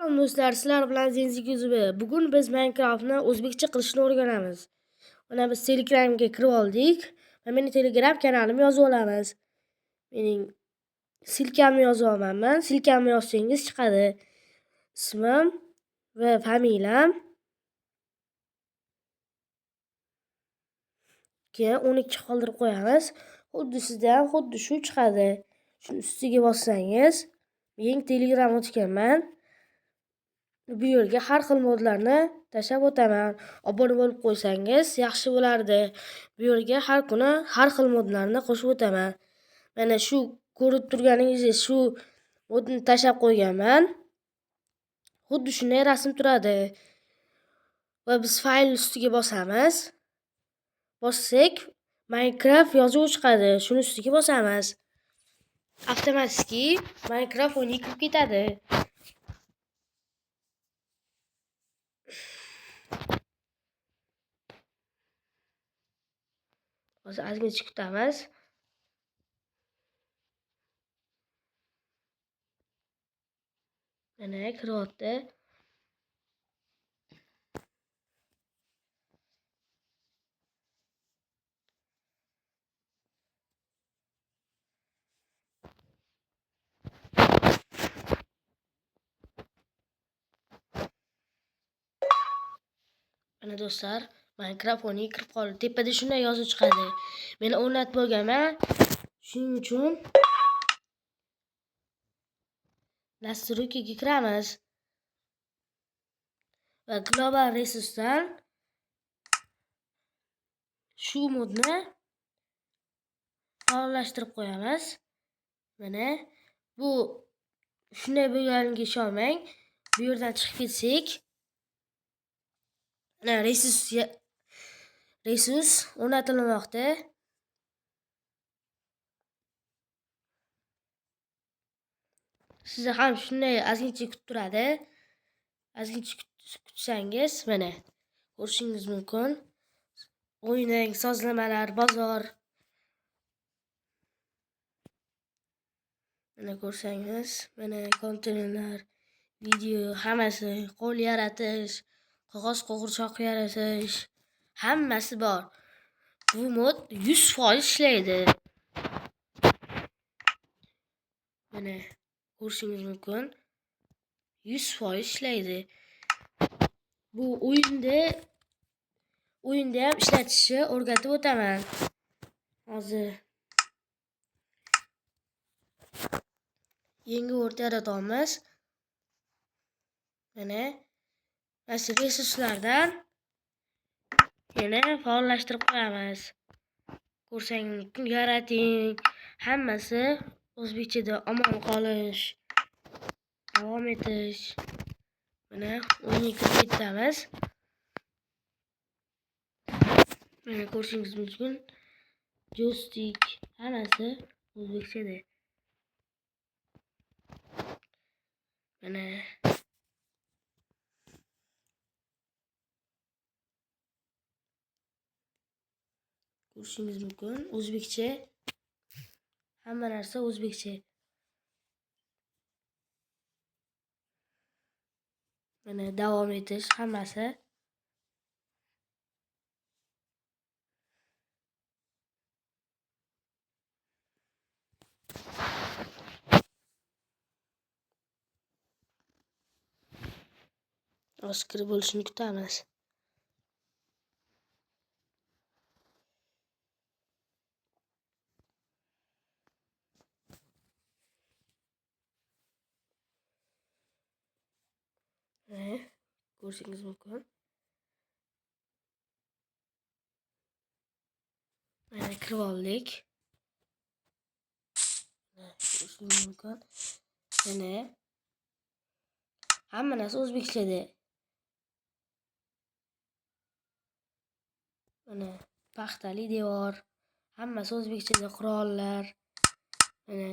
Salom do'stlar, sizlar bilan Zenzi Yuzubi. Bugun biz Minecraftni o'zbekcha qilishni o'rganamiz. Mana biz Telegramga kirib oldik va meni Telegram kanalimni yozib olamiz. Mening silkamni yozib olaman. Silkamni yozsangiz chiqadi. Ismim va familiyam. Keyin 12 qoldirib qo'yamiz. Xuddi sizda ham xuddi shu chiqadi. Shuni ustiga bossangiz, men Telegram ochganman. Bu yerga har xil modlarni tashlab o'taman. Obuna bo'lib qo'ysangiz yaxshi bo'lardi. Bu yerga har kuni har xil modlarni qo'shib o'taman. Mana shu ko'rib turganingizdek shu modni tashlab qo'yganman. Xuddi shunday rasm turadi. Va biz fayl ustiga bosamiz. Bossak Minecraft yozuvi chiqadi. Shuni ustiga bosamiz. Avtomatik Minecraft o'yiniga kirib ketadi. Hozir ozgincha kutamiz. Mana kiryapti. Mana do'stlar, Minecraft o'yiniga kirib qoldi. Tepada shunday yozuv chiqadi. Men o'rnatib bo'lganman. Shuning uchun Nastroykaga kiramiz. Va global resursdan shu modni faollashtirib qo'yamiz. Mana bu shunday bo'lganiga ishonmang. Bu yerdan chiqib ketsak, mana resurs o'rnatilmoqda. Sizda ham shunday ozgincha kuttiradi. Ozgincha kutsangiz, mana ko'rishingiz mumkin. O'yinning sozlamalar, bozor. Mana ko'rsangiz, mana konteynerlar, video, hammasi, qo'l yaratish, qog'oz qo'g'irchoq yaratish, hammasi bor. Bu mod 100% ishlaydi. Mana ko'rishingiz mumkin. 100% ishlaydi. Bu o'yinda ham ishlatishni o'rgatib o'taman. Hozir yangi o'rta yaratamiz. Mana shu resurslardan yana faollashtirib qo'yamiz. Ko'rsangiz mumkin, yarating. Hammasi o'zbekchada omon qolish, davom etish. Mana o'yinga kirib ketamiz. Mana ko'rishingiz mumkin. Joystick hammasi o'zbekchada. Mana ko'rishingiz mumkin. O'zbekcha. Hamma narsa o'zbekcha. Mana davom etish hammasi. Hozir kirib bo'lishini kutamiz. Ko'rishingiz mumkin. Mana kirib oldik. Ko'rishingiz mumkin. Mana hamma narsa o'zbekchada. Mana paxtali devor, hammasi o'zbekchada, qurollar, mana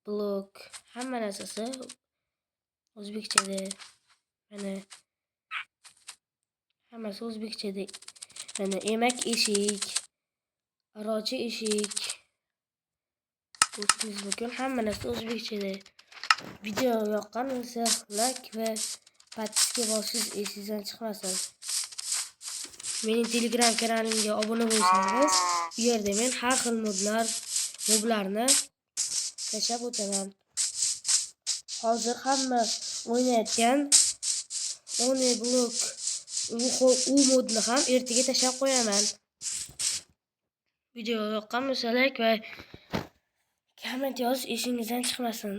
blok, hamma narsasi o'zbekchada. Mana hammasi o'zbekchada. Mana emak eshik, arochi eshik. Ko'rishingiz mumkin, hamma narsa o'zbekchada. Video yoqqan bo'lsa, layk va подписка bosish esingizdan chiqmasin. Mening Telegram kanalimga obuna bo'lsangiz, u yerda men har xil modlarni tashlab o'taman. Hozir hamma o'ynayotgan One Block u modni ham ertaga tashlab qo'yaman. Video yoqqan bo'lsa, layk va komment yozish esingizdan chiqmasin.